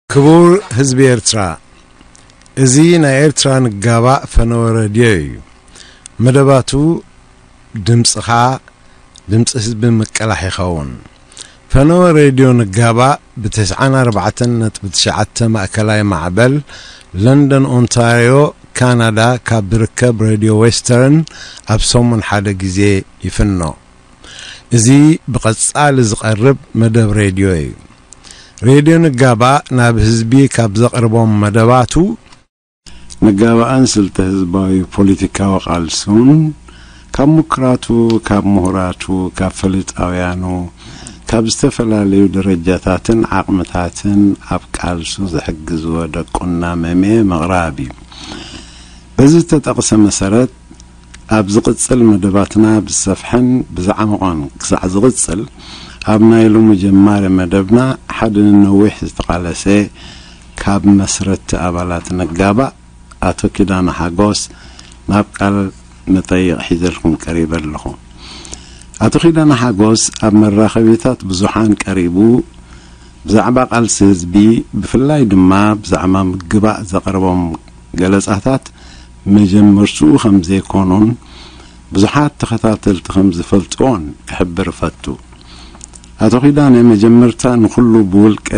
ክቡር ህዝቢ ኤርትራ፣ እዚ ናይ ኤርትራ ንጋባእ ፈነወ ሬድዮ እዩ። መደባቱ ድምጽኻ፣ ድምጺ ህዝቢ ምቅላሕ ይኸውን። ፈነወ ሬድዮ ንጋባእ ብ94.9 ማእከላይ ማዕበል፣ ለንደን ኦንታርዮ፣ ካናዳ፣ ካብ ዝርከብ ሬድዮ ዌስተርን ኣብ ሰሙን ሓደ ግዜ ይፍኖ። እዚ ብቐጻሊ ዝቐርብ መደብ ሬድዮ እዩ። ሬድዮ ንጋባእ ናብ ህዝቢ ካብ ዘቕርቦም መደባቱ፣ ንጋባእን ስልተ ህዝባዊ ፖለቲካዊ ቃልሱን፣ ካብ ምኩራቱ፣ ካብ ምሁራቱ፣ ካብ ፈሊጣውያኑ፣ ካብ ዝተፈላለዩ ደረጃታትን ዓቕምታትን ኣብ ቃልሱ ዝሕግዝዎ ደቁና መምየ ምቕራብ እዩ። በዚ ዝተጠቕሰ መሰረት፣ ኣብ ዝቕጽል መደባትና ብዝሰፍሐን ብዝዓመቖን ክሳዕ ዝቕጽል፣ ኣብ ናይ ሎሚ ጀማሪ መደብና ሓደ ንነዊሕ ዝተቓለሰ ካብ መስረትቲ ኣባላት ንጋባእ ኣቶ ኪዳነ ሓጎስ ናብ ቃለ መጠይቕ ሒዘልኩም ቀሪበ ኣለኹ። ኣቶ ኪዳነ ሓጎስ ኣብ መራኸቢታት ብዙሓን ቀሪቡ ብዛዕባ ቃልሲ ህዝቢ፣ ብፍላይ ድማ ብዛዕባ ምግባእ ዘቕረቦም ገለጻታት መጀመርትኡ ከም ዘይኮኑን ብዙሓት ተኸታተልቲ ከም ዝፈልጥዎን ክሕብር እፈቱ። ኣቶ ኪዳነ፣ መጀመርታ ንኹሉ ብውልቀ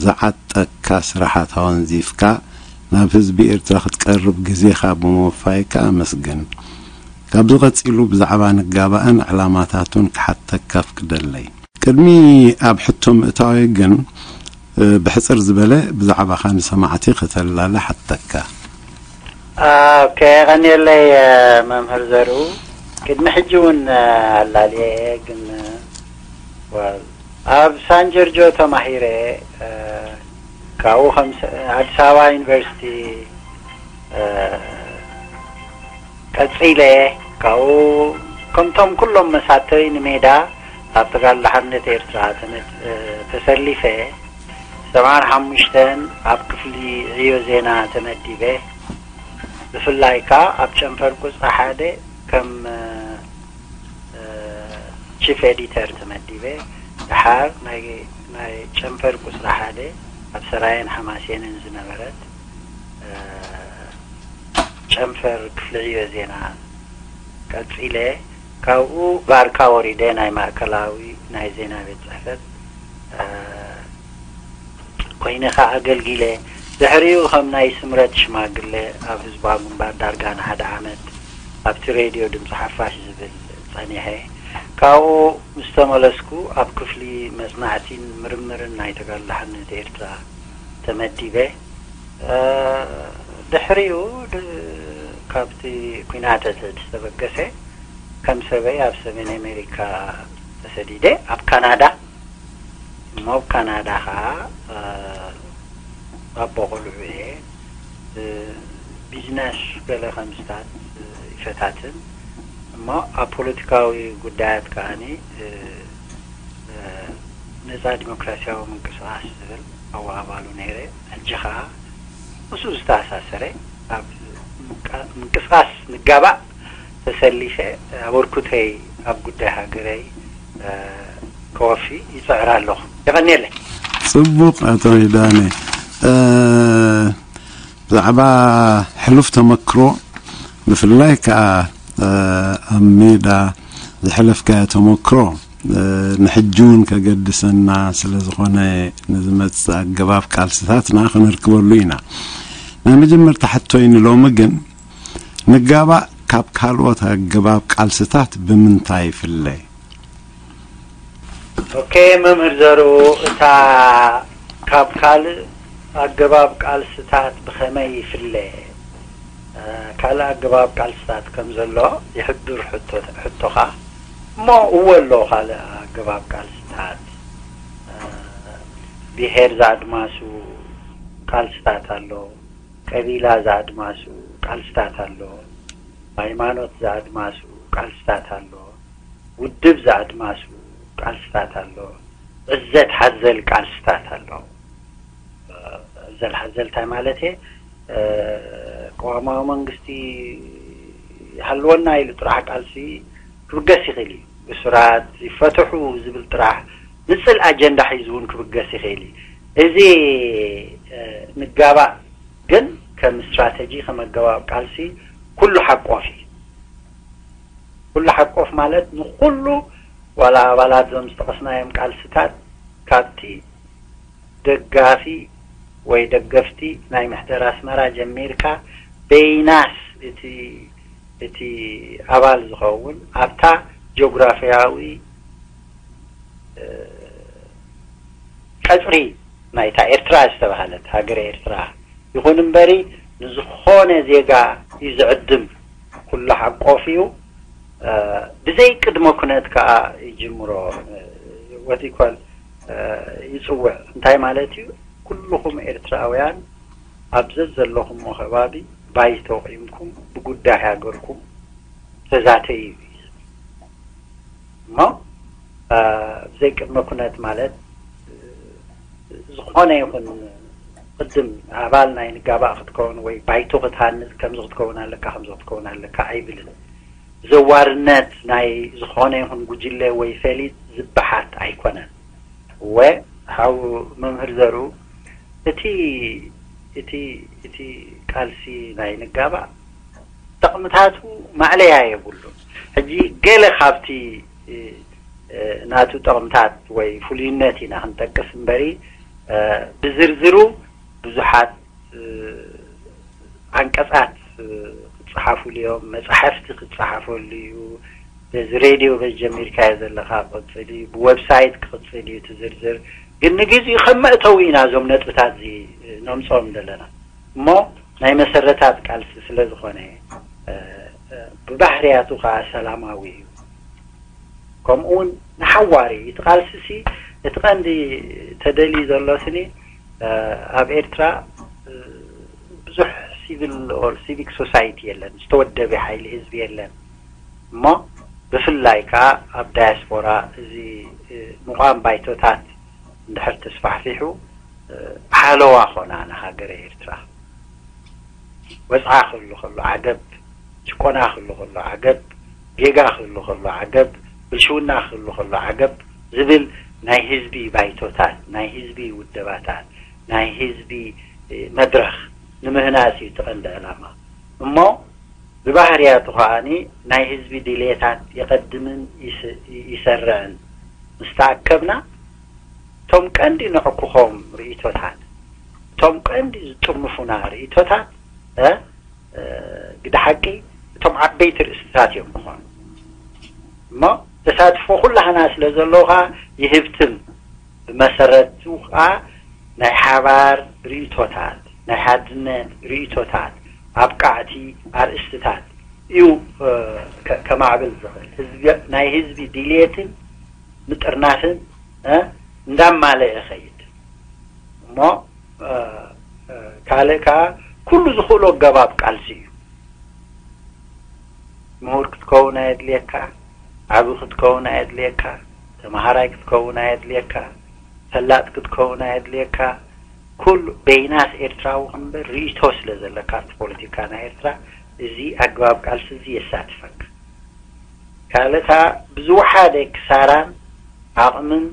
ዝዓጠካ ስራሓት ኣወንዚፍካ ናብ ህዝቢ ኤርትራ ክትቀርብ ግዜኻ ብምውፋይካ ኣመስግን። ካብዚ ቀጺሉ ብዛዕባ ንጋባእን ዕላማታቱን ክሓተካ ኣፍቅደለይ። ቅድሚ ኣብ ሕቶ ምእታወይ ግን፣ እ፣ ብሕጽር ዝበለ ብዛዕባኻ ንሰማዕቲ ከተላለ ሓተካ። ኦኬ፣ የቐንየለይ፣ እ፣ መምህር ዘርኡ። ቅድሚ ሕጂ እውን፣ እ፣ ኣላልየ እየ፣ ግን፣ እ፣ ዋል፣ ኣብ ሳን ጆርጆ ተማሂረ፣ እ፣ ካብኡ ከም ሰ-፣ ኣዲስ ኣበባ ዩኒቨርሲቲ፣ እ፣ ቀጺለ፣ ካብኡ ከምቶም ኩሎም መሳተይ ንሜዳ ኣብ ተጋድሎ ሓርነት ኤርትራ ተመ-፣ እ፣ ተሰሊፈ። ሰብዓን ሓሙሽተን ኣብ ክፍሊ ዕዮ ዜና ተመዲበ። ብፍላይ ከኣ ኣብ ጨንፈር ቁጽሪ ሓደ ከም፣ እ፣ እ፣ ቺፍ ኤዲተር ተመዲበ። ደሓር ናይ፣ ናይ ጨንፈር ቁጽሪ ሓደ ኣብ ሰራየን ሓማሴንን ዝነበረት፣ እ፣ ጨንፈር ክፍሊ ዕዮ ዜና ቀጺለ። ካብኡ ባርካ ወሪደ ናይ ማእከላዊ ናይ ዜና ቤት ጽሕፈት፣ እ፣ ኮይነ ከኣ ኣገልጊለ። ድሕሪኡ ከም ናይ ስምረት ሽማግለ ኣብ ህዝባዊ ግንባር ዳርጋ ንሓደ ዓመት ኣብቲ ሬድዮ ድምጺ ሓፋሽ ዝብል ጸኒሐ። ካብኡ ምስ ተመለስኩ ኣብ ክፍሊ መጽናዕቲን ምርምርን ናይ ተጋድሎ ሓርነት ኤርትራ ተመዲበ። እ፣ ድሕሪኡ ድ-፣ ካብቲ ኲናት ሕድሕድ ዝተበገሰ ከም ሰበይ ኣብ ሰሜን ኣሜሪካ ተሰዲደ፣ ኣብ ካናዳ። እሞ ኣብ ካናዳ ኸዓ፣ እ፣ ኣቦ ቆልዑ እየ። እ፣ ቢዝነስ ገለ ከምስታት፣ እ፣ ይፈታትን። እሞ ኣብ ፖለቲካዊ ጉዳያት ከዓኒ፣ እ፣ እ፣ ነጻ ዲሞክራሲያዊ ምንቅስቓስ ዝብል ኣወሃባሉ ነይረ። ሕጂ ኸዓ ምስኡ ዝተኣሳሰረ ኣብ ምንቃ-፣ ምንቅስቓስ ንጋባእ ተሰሊፈ ኣበርኩተይ ኣብ ጉዳይ ሃገረይ፣ እ፣ ከወፊ ይጽዕር ኣለኹ። የቐንየለይ። ጽቡቕ ኣቶ ኪዳነ። እ፣ ብዛዕባ ሕሉፍ ተመክሮ፣ ብፍላይ ከኣ፣ እ፣ ኣብ ሜዳ ዘሕለፍካዮ ተመክሮ፣ እ፣ ንሕጂ እውን ከገድሰና ስለ ዝኾነ፣ ንዝመጽእ ኣገባብ ቃልስታትና ከነርክበሉ ኢና። ናይ መጀመርታ ሕቶይ ንሎሚ ግን፣ ንጋባእ ካብ ካልኦት ኣገባብ ቃልስታት ብምንታይ ይፍለ? ኦኬ፣ መምህር ዘርኡ፣ እታ ካብ ካልእ ኣገባብ ቃልስታት ብኸመይ ይፍለ? እ፣ ካልእ ኣገባብ ቃልስታት ከም ዘሎ ይሕብር ሕቶ-፣ ሕቶኻ። እሞ እወ ኣሎ ካልእ ኣገባብ ቃልስታት። እ፣ ብሄር ዘኣድማሱ ቃልስታት ኣሎ። ቀቢላ ዘኣድማሱ ቃልስታት ኣሎ። ሃይማኖት ዘኣድማሱ ቃልስታት ኣሎ። ውድብ ዘኣድማሱ ቃልስታት ኣሎ። ዕዘት ሓዘል ቃልስታት ኣሎ። ዕዘል ሓዘል እንታይ ማለት እየ? እ፣ ቅዋማዊ መንግስቲ ይሃልወና ኢሉ ጥራሕ ቃልሲ ክብገስ ይኽእል እዩ። እሱራት ይፈትሑ ዝብል ጥራሕ ንጽል ኣጀንዳ ሒዙ እውን ክብገስ ይኽእል እዩ። እዚ ንጋባእ ግን ከም ስትራተጂ፣ ከም ኣገባብ ቃልሲ ኩሉ ሓቆፍ እዩ። ኩሉ ሓቆፍ ማለት ንኹሉ፣ ዋላ ኣባላት ዞም ዝጠቐስናዮም ቃልስታት፣ ካብቲ ደጋፊ ወይ ደገፍቲ ናይ ምሕደር ኣስመራ ጀሚርካ፣ በይናስ እቲ እቲ ኣባል ዝኸውን ኣብታ ጂኦግራፊያዊ ቀጽሪ ናይታ ኤርትራ ዝተባህለት ሃገረ ኤርትራ ይኹን እምበሪ፣ ንዝኾነ ዜጋ እዩ ዝዕድም። ኩሉ ሓቆፍ እዩ። ብዘይ ቅድመ ኩነት ከኣ ይጅምሮ። ወቲኮል ይጽውዕ። እንታይ ማለት እዩ? ኩልኹም ኤርትራውያን ኣብ ዘዘለኹምዎ ከባቢ ባይቶ ቂምኩም ብጉዳይ ሃገርኩም ተዛተዩ እዩ። እሞ ብዘይ ቅድመ ኩነት ማለት፣ ዝኾነ ይኹን፣ ቅድም ኣባል ናይ ንጋባእ ክትከውን ወይ ባይቶ ክትሃንጽ፣ ከምዚ ክትከውን ኣለካ፣ ከምዚ ክትከውን ኣለካ ኣይብልን። ዘዋርነት ናይ ዝኾነ ይኹን ጉጅለ ወይ ፈሊጥ ዝበሓት ኣይኮነን። እወ፣ ሓው መምህር ዘሩ፣ እቲ እቲ እቲ ቃልሲ ናይ ንጋባእ ጠቕምታቱ ማዕለያ የብሉን። ሕጂ ገለ ካብቲ ናቱ ጠቕምታት ወይ ፍሉይነት ኢና ክንጠቅስ እምበሪ፣ ብዝርዝሩ ብዙሓት ዓንቀጻት ክጸሓፉሉ እዮም፣ መጻሕፍቲ ክጸሓፈሉ እዩ። በዚ ሬድዮ በዚ ጀሚርካዮ ዘለኻ ክቕጽል እዩ፣ ብወብሳይት ክቕጽል እዩ እቲ ዝርዝር። ግን ንግዜኡ ከም መእተዊ ኢና እዞም ነጥብታት እዚ ነምጽኦም ዘለና። እሞ ናይ መሰረታት ቃልሲ ስለ ዝኾነ፣ ብባህርያቱ ከኣ ሰላማዊ እዩ። ከምኡ እውን ንሓዋሪ እቲ ቃልሲ ሲ፣ እቲ ቀንዲ ተደልዩ ዘሎ ስኒ፣ ኣብ ኤርትራ ብዙሕ ሲቪል ኦር ሲቪክ ሶሳይቲ የለን፣ ዝተወደበ ሓይሊ ህዝቢ የለን። እሞ ብፍላይ ከኣ ኣብ ዳያስፖራ እዚ ምቋም ባይቶታት እንድሕር ተስፋሕፊሑ፣ ሓለዋ ኾና ንሃገረ ኤርትራ። ወጽዓ ክህሉ ከሎ ዓገብ፣ ጭቆና ክህሉ ከሎ ዓገብ፣ ጌጋ ክህሉ ከሎ ዓገብ፣ ብልሽውና ክህሉ ከሎ ዓገብ ዝብል ናይ ህዝቢ ባይቶታት፣ ናይ ህዝቢ ውደባታት፣ ናይ ህዝቢ መድረኽ ንምህናጽ እዩ እቲ ቀንዲ ዕላማ። እሞ ብባህርያቱ ከኣኒ ናይ ህዝቢ ድሌታት የቐድምን ይሰርዕን ምስ ተኣከብና፣ እቶም ቀንዲ ነዕኩኾም ርእይቶታት፣ እቶም ቀንዲ ዝጥርንፉና ርእይቶታት፣ ግደ ሓቂ እቶም ዓበይቲ ርእስታት እዮም ክኾኑ። እሞ ተሳትፎ ኩላህና ስለ ዘለዎ ከዓ ይህብትም። ብመሰረቱ ከዓ ናይ ሓባር ርእይቶታት፣ ናይ ሓድነት ርእይቶታት፣ ኣብቃዕቲ ኣርእስትታት እዩ ከማዕብል ዝኽእል። ናይ ህዝቢ ድልየትን ምጥርናፍን እንዳማለአ ይኸይድ። እሞ ካልእ ከዓ ኩሉ ዝኽእሎ ኣገባብ ቃልሲ እዩ። ምሁር ክትከውን ኣየድልየካ፣ ዓቢ ክትከውን ኣየድልየካ፣ ተምሃራይ ክትከውን ኣየድልየካ፣ ፈላጥ ክትከውን ኣየድልየካ። ኩሉ በይናስ ኤርትራዊ ክንበር ርእይቶ ስለ ዘለካ ኣብቲ ፖለቲካ ናይ ኤርትራ፣ እዚ ኣገባብ ቃልሲ እዚ የሳትፈካ። ካልእታ ብዝወሓደ ክሳራን ዓቕምን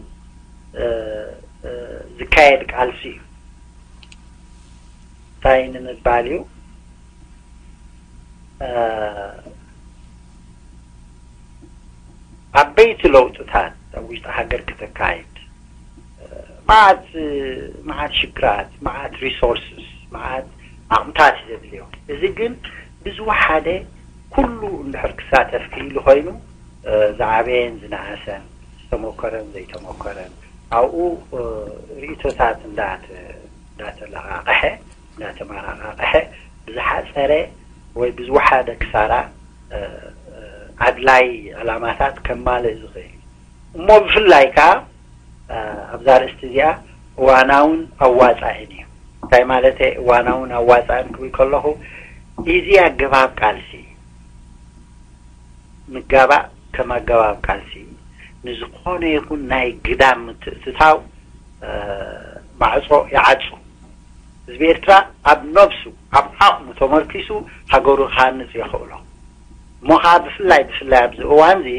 ዝካየድ ቃልሲ እዩ። እንታይ ንምባል እዩ? ዓበይቲ ለውጥታት ኣብ ውሽጢ ሃገር ከተካይድ፣ መዓት መዓት ሽግራት፣ መዓት ሪሶርስስ፣ መዓት ዓቕምታት እዩ ዘድልዮ። እዚ ግን ብዝወሓደ ኩሉ እንድሕር ክሳተፍ ክኢሉ ኮይኑ፣ ዝዓበየን ዝነኣሰን፣ ዝተሞከረን ዘይተሞከረን፣ ኣብኡ ርእይቶታት እንዳተለቓቕሐ፣ እንዳተመራቓቕሐ፣ ብዝሓፀረ ወይ ብዝወሓደ ክሳራ ኣድላይ ዕላማታት ከማልእ ዝኽእል እዩ። እሞ ብፍላይ ከዓ ኣብዛ ኣርእስቲ እዚኣ እዋናውን ኣዋፃእን እዩ። እንታይ ማለት እዋናውን ኣዋፃእን ክብል ከለኹ፣ እዚ ኣገባብ ቃልሲ ምጋባእ ከም ኣገባብ ቃልሲ ንዝኾነ ይኹን ናይ ግዳም ምትእትታው ማዕፆ ይዓፁ። ህዝቢ ኤርትራ ኣብ ነብሱ፣ ኣብ ዓቕሙ ተመርኪሱ ሃገሩ ክሃንፅ የኽእሎ። እሞ ከዓ ብፍላይ ብፍላይ ኣብዚ እዋን እዚ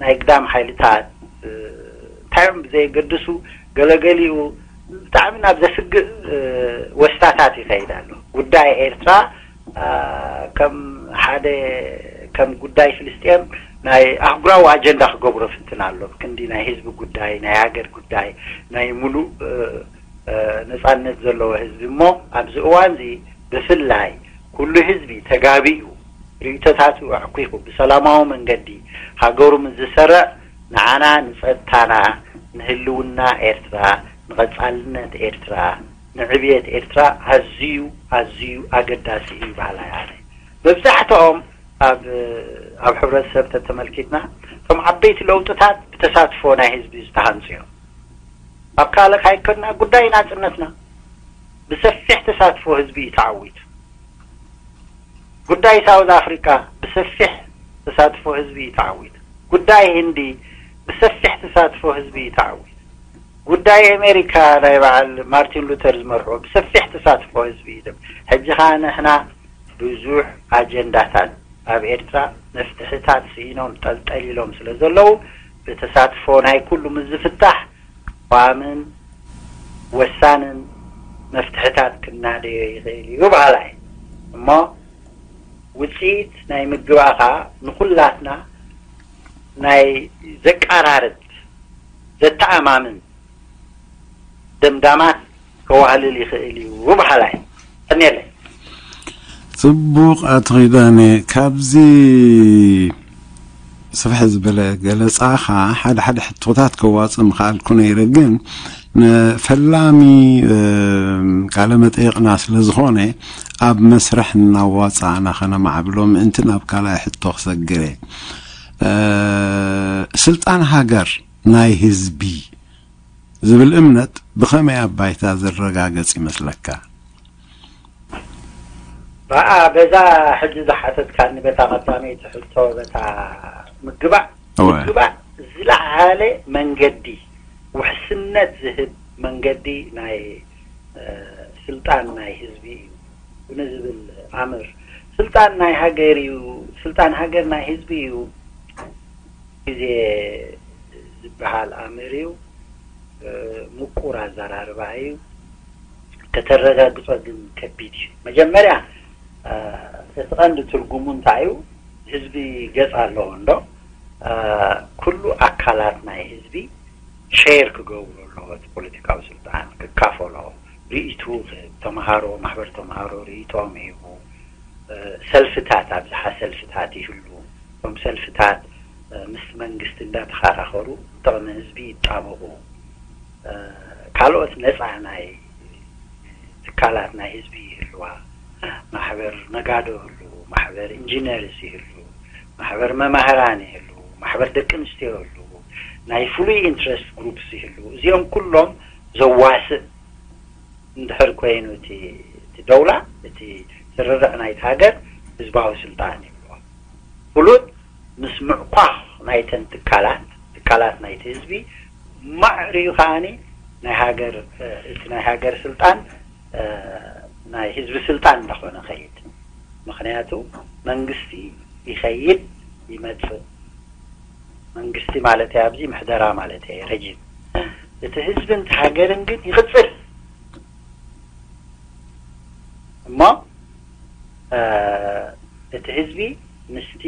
ናይ ግዳም ሓይልታት እንታይ እዮም ብዘየገድሱ፣ ገለገሊኡ ብጣዕሚ ናብ ዘስግእ ወስታታት ይኸይድ ኣሎ። ጉዳይ ኤርትራ ከም ሓደ ከም ጉዳይ ፍልስጤም ናይ ኣህጉራዊ ኣጀንዳ ክገብሮ ፍትን ኣሎ። ክንዲ ናይ ህዝቢ ጉዳይ፣ ናይ ሃገር ጉዳይ፣ ናይ ሙሉእ ነጻነት ዘለዎ ህዝቢ እሞ ኣብዚ እዋን እዚ ብፍላይ ኩሉ ህዝቢ ተጋቢኡ ርእይቶታቱ ኣዕኲኹ ብሰላማዊ መንገዲ ሃገሩ ምስ ዝሰርዕ ንዓና ንጸጥታና ንህልውና ኤርትራ ንቐጻልነት ኤርትራ ንዕብየት ኤርትራ ኣዝዩ ኣዝዩ ኣገዳሲ እዩ በሃላይ ኣነ። መብዛሕትኦም ኣብ ኣብ ሕብረተሰብ ተተመልኪትና እቶም ዓበይቲ ለውጥታት ብተሳትፎ ናይ ህዝቢ ዝተሃንጹ እዮም። ኣብ ካልእ ካይከድና ጉዳይ ናጽነትና ብሰፊሕ ተሳትፎ ህዝቢ እዩ ተዓዊቱ። ጉዳይ ሳውዝ ኣፍሪካ ብሰፊሕ ተሳትፎ ህዝቢ እዩ ተዓዊቱ። ጉዳይ ህንዲ ብሰፊሕ ተሳትፎ ህዝቢ እዩ ተዓዊቱ። ጉዳይ ኣሜሪካ ናይ በዓል ማርቲን ሉተር ዝመርሕዎ ብሰፊሕ ተሳትፎ ህዝቢ እዩ። ሕጂ ኸዓ ንሕና ብዙሕ ኣጀንዳታት ኣብ ኤርትራ መፍትሕታት ስኢኖም ጠልጠሊሎም ስለ ዘለዉ ብተሳትፎ ናይ ኩሉ ምስ ዝፍታሕ ቀዋምን ወሳንን መፍትሕታት ክናደዮ ይኽእል እዩ በሃላይ እሞ ውፅኢት ናይ ምግባእ ከዓ ንኩላትና ናይ ዘቃራርብ ዘተኣማምን ደምዳማት ከዋህልል ይኽእል እዩ በሃላይ። ቀንየለይ። ጽቡቕ ኣቶ ኺዳነ፣ ካብዚ ስፍሕ ዝበለ ገለጻኻ ሓደ ሓደ ሕቶታት ከዋጽእ ምኽኣልኩ ነይረ፣ ግን ንፈላሚ ቃለ መጠይቕና ስለ ዝኾነ ኣብ መስርሕ እናዋጻእና ኸነማዕብሎ ምእንቲ ናብ ካልኣይ ሕቶ ክሰግር እየ። ስልጣን ሃገር ናይ ህዝቢ ዝብል እምነት ብኸመይ ኣብ ባይታ ዝረጋገጽ ይመስለካ? በኣ በዛ ሕጂ ዝሓተትካኒ በታ ቀዳመይቲ ሕቶ በታ ምግባእ እወ። ምግባእ ዝለዓለ መንገዲ ውሕስነት ዝህብ መንገዲ ናይ እ፣ ስልጣን ናይ ህዝቢ እዩ ንዝብል ኣምር ስልጣን ናይ ሃገር እዩ ስልጣን ሃገር ናይ ህዝቢ እዩ ግዜ ዝበሃል ኣምር እዩ እ፣ ምቁር ኣዘራርባ እዩ ከተረጋግጾ ግን ከቢድ እዩ መጀመርያ እ፣ እቲ ቀንዲ ትርጉሙ እንታይ እዩ ህዝቢ ገጽ ኣለዎ እንዶ እ፣ ኩሉ ኣካላት ናይ ህዝቢ ሼር ክገብሩ ኣለዎ እቲ ፖለቲካዊ ስልጣን ክካፈሎ ርእይቱ ክህብ ተምሃሮ ማሕበር ተምሃሮ ርእይቶም ሂቡ እ፣ ሰልፍታት ኣብዝሓ ሰልፍታት ይህሉ እቶም ሰልፍታት እ፣ ምስ መንግስቲ እንዳተኸራኸሩ ጥቕሚ ህዝቢ ይጣበቑ እ፣ ካልኦት ነፃ ናይ ትካላት ናይ ህዝቢ ይህልዋ ማሕበር ነጋዶ ይህሉ ማሕበር ኢንጂነርስ ይህሉ ማሕበር መማህራን ይህሉ ማሕበር ደቂ ኣንስትዮ ይህሉ ናይ ፍሉይ ኢንትረስት ግሩፕስ ይህሉ እዚኦም ኩሎም ዘዋስእ እንድሕር ኮይኑ እቲ እቲ ደውላ እቲ ስርርዕ ናይቲ ሃገር ህዝባዊ ስልጣን ይብልዎ ፍሉጥ ምስ ምዕኳኽ ናይተን ትካላት ትካላት ናይቲ ህዝቢ ማዕርዩ ከዓኒ ናይ ሃገር እቲ ናይ ሃገር ስልጣን ናይ ህዝቢ ስልጣን እንዳኾነ ኸይድ ምኽንያቱ መንግስቲ ይኸይድ ይመፅእ መንግስቲ ማለት ኣብዚ ምሕደራ ማለት ረጅም እቲ ህዝብን እቲ ሃገርን ግን ይቕፅል እሞ እቲ ህዝቢ ምስቲ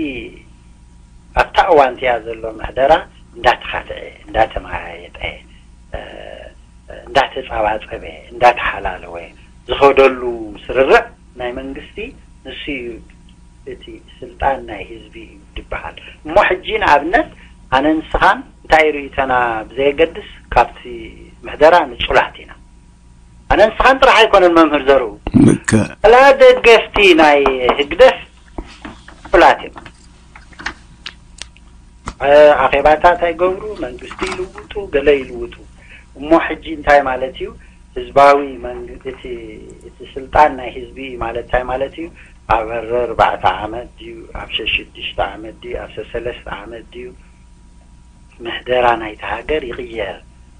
ኣብታ እዋን እቲኣ ዘሎ ምሕደራ እንዳተኻትዐ እንዳተመያየጠ እንዳተፃባፀበ እንዳተሓላለወ ዝኸደሉ ስርርዕ ናይ መንግስቲ ንሱ እዩ እቲ ስልጣን ናይ ህዝቢ እዩ ዝበሃል እሞ ሕጂ ንኣብነት ኣነ ንስኻን እንታይ ርእይቶና ብዘየገድስ ካብቲ ምሕደራ ንፁላት ኢና ኣነ ንስኻን ጥራሕ ኣይኮነን መምህር ዘርኡ ልክዕ ዋላ ደገፍቲ ናይ ህግደፍ ፅላት እዮም ኣኼባታት ኣይገብሩ መንግስቲ ይልውጡ ገለ ይልውጡ እሞ ሕጂ እንታይ ማለት እዩ ህዝባዊ እቲ ስልጣን ናይ ህዝቢ እዩ ማለት እንታይ ማለት እዩ ኣብ ህረ ኣርባዕተ ዓመት ድዩ ኣብ ሸሽዱሽተ ዓመት ድዩ ኣብ ሰሰለስተ ዓመት ድዩ ምሕደራ ናይቲ ሃገር ይቕየር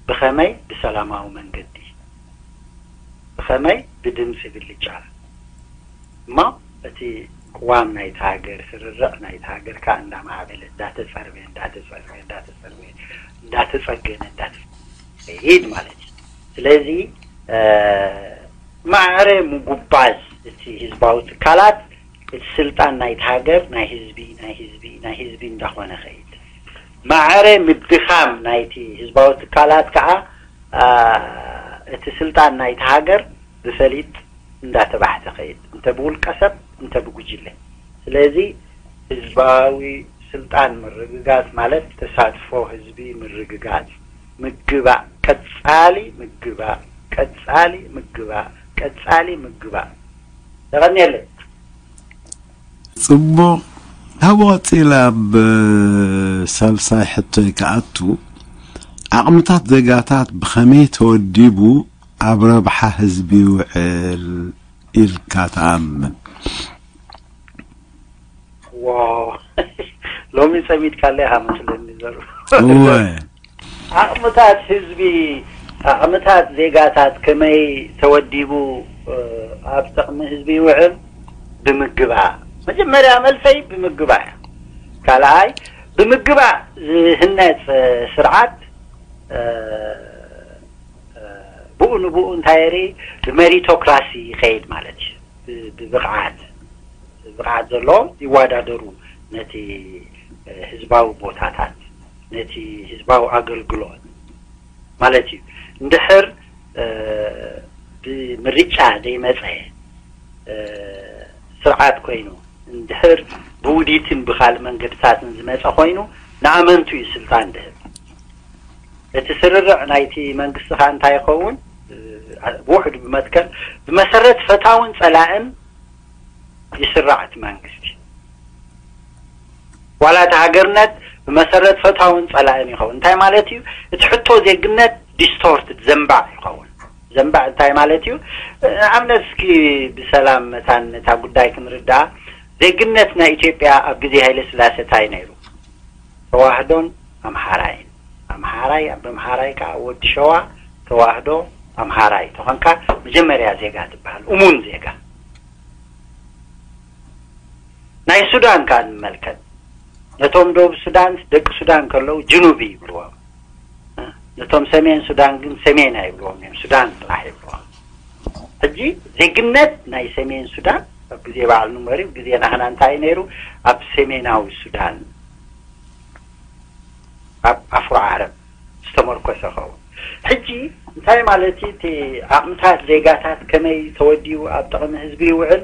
ብኸመይ ብሰላማዊ መንገዲ ብኸመይ ብድምፂ ብልጫ እሞ እቲ ቅዋም ናይቲ ሃገር ስርርዕ ናይቲ ሃገር ከዓ እንዳማዕበለ እንዳተፀርበ እንዳተፀርበ እንዳተፀርበ እንዳተፀገነ እንዳተኸይድ ማለት እዩ ስለዚ ማዕረ ምጉባዝ እቲ ህዝባዊ ትካላት፣ እቲ ስልጣን ናይቲ ሃገር ናይ ህዝቢ ናይ ህዝቢ ናይ ህዝቢ እንዳኾነ ኸይድ፣ ማዕረ ምድኻም ናይቲ ህዝባዊ ትካላት ከዓ እቲ ስልጣን ናይቲ ሃገር ብፈሊጥ እንዳተባሕተ ኸይድ፣ እንተ ብውልቀ ሰብ እንተ ብጉጅለ። ስለዚ ህዝባዊ ስልጣን ምርግጋፅ ማለት ተሳትፎ ህዝቢ ምርግጋፅ፣ ምግባእ፣ ቀፃሊ ምግባእ፣ ቀፃሊ ምግባእ፣ ቀፃሊ ምግባእ። የቐንየለይ። ፅቡቕ። ካብ ቀፂለ ኣብ ሳልሳይ ሕቶይ ክኣቱ፣ ዓቕምታት ዜጋታት ብኸመይ ተወዲቡ ኣብ ረብሓ ህዝቢ ይውዕል ኢልካ ትኣምን? ሎሚ ጸሚድካለ ኢኻ መስለኒ ዘሩ። እወ። ዓቕምታት ህዝቢ፣ ዓቕምታት ዜጋታት ከመይ ተወዲቡ ኣብ ጥቕሚ ህዝቢ ይውዕል? ብምግባእ። መጀመርያ መልሰይ ብምግባእ እያ። ካልኣይ ብምግባእ ዝህነፅ ስርዓት ብኡ ንብኡ እንታይ ሪ ብሜሪቶክራሲ ይኸይድ ማለት እዩ። ብብቕዓት ብቕዓት ዘለዎም ይወዳደሩ ነቲ ህዝባዊ ቦታታት፣ ነቲ ህዝባዊ ኣገልግሎት ማለት እዩ። እንድሕር ብምርጫ ዘይመፀ ስርዓት ኮይኑ፣ እንድሕር ብውዲትን ብካልእ መንገድታትን ዝመፀ ኮይኑ፣ ንኣመንቱ እዩ ስልጣን ድህብ። እቲ ስርርዕ ናይቲ መንግስቲ ከዓ እንታይ ይኸውን? ብውሕዱ ብመትከል ብመሰረት ፈታውን ፀላእን ይስራዕ እቲ መንግስቲ። ዋላ እቲ ሃገርነት ብመሰረት ፈታውን ፀላእን ይኸውን። እንታይ ማለት እዩ? እቲ ሕቶ ዜግነት ዲስቶርትድ ዘንባዕ ይኸውን። ዘንባዕ እንታይ ማለት እዩ? ንኣብነት እስኪ ብሰላም መታን ነታ ጉዳይ ክንርዳኣ፣ ዜግነት ናይ ኢትዮጵያ ኣብ ግዜ ሃይለ ስላሴ እንታይ ነይሩ? ተዋህዶን ኣምሓራይን። ኣምሓራይ ኣብ ኣምሓራይ ከዓ ወዲ ሸዋ ተዋህዶ ኣምሓራይ ተኾንካ መጀመርያ ዜጋ ትበሃል፣ እሙን ዜጋ። ናይ ሱዳን ከዓ ንመልከት። ነቶም ደቡብ ሱዳን ደቂ ሱዳን ከለዉ ጅኑቢ ይብልዎም። ነቶም ሰሜን ሱዳን ግን ሰሜን ኣይብልዎም እዮም፣ ሱዳን ጥራሕ ይብልዎም። ሕጂ ዜግነት ናይ ሰሜን ሱዳን ኣብ ግዜ በዓል ኑመሪ፣ ግዜ ናህና እንታይ ነይሩ? ኣብ ሰሜናዊ ሱዳን ኣብ ኣፍሮ ዓረብ ዝተመርኮሰ ኸውን። ሕጂ እንታይ ማለት እዩ? እቲ ዓቕምታት ዜጋታት ከመይ ተወዲቡ ኣብ ጥቕሚ ህዝቢ ይውዕል?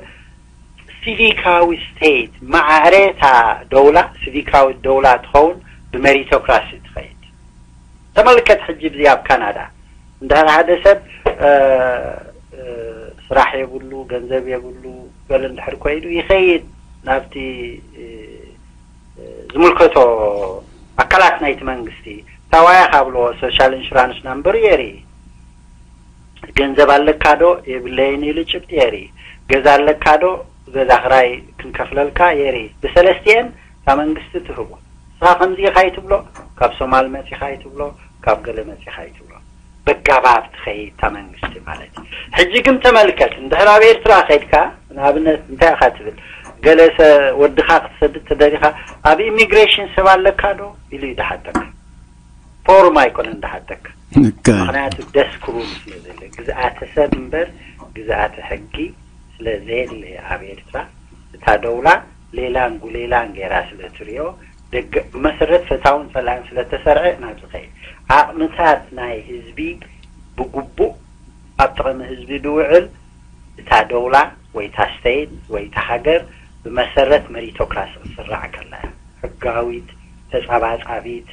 ሲቪካዊ ስቴት፣ ማዕረ እታ ደውላ ሲቪካዊ ደውላ ትኸውን፣ ብሜሪቶክራሲ ትኸይድ። ተመልከት ሕጂ ብዚ ኣብ ካናዳ እንድሕር ሓደ ሰብ ስራሕ የብሉ፣ ገንዘብ የብሉ፣ ገለ እንድሕር ኮይኑ ይኸይድ ናብቲ ዝምልከቶ ኣካላት ናይቲ መንግስቲ። ታዋያ ካብሎ ሶሻል ኢንሹራንስ ናምበር የርኢ። ገንዘብ ኣለካ ዶ? የብለይን ኢሉ ጭብጢ የርኢ። ገዛ ኣለካ ዶ? ገዛ ክራይ ክንከፍለልካ የርኢ። ብሰለስቲኤን እታ መንግስቲ ትህቦ። ንስኻ ከምዚ ኢኻ ይትብሎ፣ ካብ ሶማል መጺኻ ይትብሎ፣ ካብ ገለ መጺኻ ይትብሎ። በጋባብ ትኸይድ እታ መንግስቲ ማለት እዩ። ሕጂ ግን ተመልከት፣ እንድሕር ኣብ ኤርትራ ከይድካ ንኣብነት እንታይ ኢኻ ትብል? ገለ ሰ ወድኻ ክትሰድድ ተደሊኻ ኣብ ኢሚግሬሽን ሰብ ኣለካ ዶ ኢሉ እዩ ዝሓተካ። ፎርም ኣይኮነን ዝሓተካ። ምክንያቱ ደስክሩል ስለ ዘለ ግዝኣተ ሰብ እምበር ግዝኣተ ሕጊ ስለ ዘየለ ኣብ ኤርትራ እታ ደውላ ሌላን ጉሌላን ገይራ ስለ ትሪኦ ደገ ብመሰረት ፈታውን ጸላእን ስለ ተሰርዐ ናብዚ ከይድ ዓቕምታት ናይ ህዝቢ ብግቡእ ኣብ ጥቕሚ ህዝቢ ድውዕል እታ ደውላ ወይ እታ ስቴት ወይ እታ ሃገር ብመሰረት መሪቶክራሲ ክትስራዕ ከላ እያ። ሕጋዊት፣ ተጻባጻቢት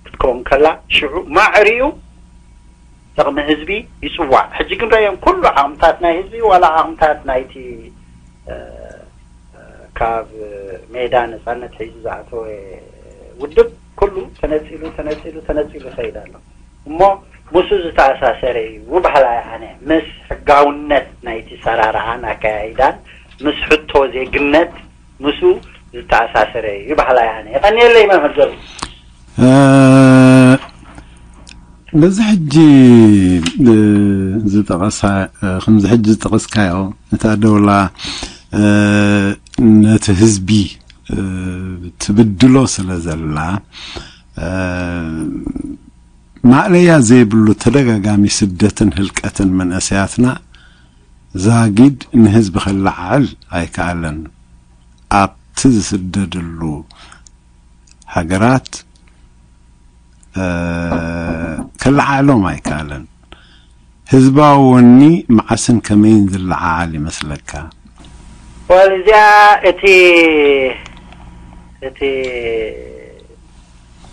ክትከውን ከላ ሽዑ ማዕሪኡ ጥቕሚ ህዝቢ ይጽዋዕ። ሕጂ ክንረእዮም ኩሉ ዓቕምታት ናይ ህዝቢ ዋላ ዓቕምታት ናይቲ ካብ ሜዳ ነፃነት ሒዙ ዝኣተወ ውድብ ኩሉ ተነፂሉ ተነፂሉ ተነፂሉ ይኸይድ ኣሎ። እሞ ምስኡ ዝተኣሳሰረ እዩ ብባህላይ ኣነ ምስ ሕጋውነት ናይቲ ሰራርዓን ኣካያይዳን ምስ ሕቶ ዜግነት ምስኡ ዝተኣሳሰረ እዩ ብባህላይ ኣነ። የቐንየለይ መምህር ዘሩ። በዚ ሕጂ ዝጠቐሳ ከምዚ ሕጂ ዝጠቐስካዮ እታ ደውላ ነቲ ህዝቢ ትብድሎ ስለ ዘላ ማእለያ ዘይብሉ ተደጋጋሚ ስደትን ህልቀትን መንእሰያትና ዛጊድ ንህዝቢ ከለዓዕል ኣይከኣለን። ኣብቲ ዝስደድሉ ሃገራት፣ እ፣ ከለዓዕሎም ኣይከኣለን። ህዝባዊ ወኒ መዓስን ከመይን ዝለዓዓል ይመስለካ? ወል፣ እዚኣ እቲ፣ እቲ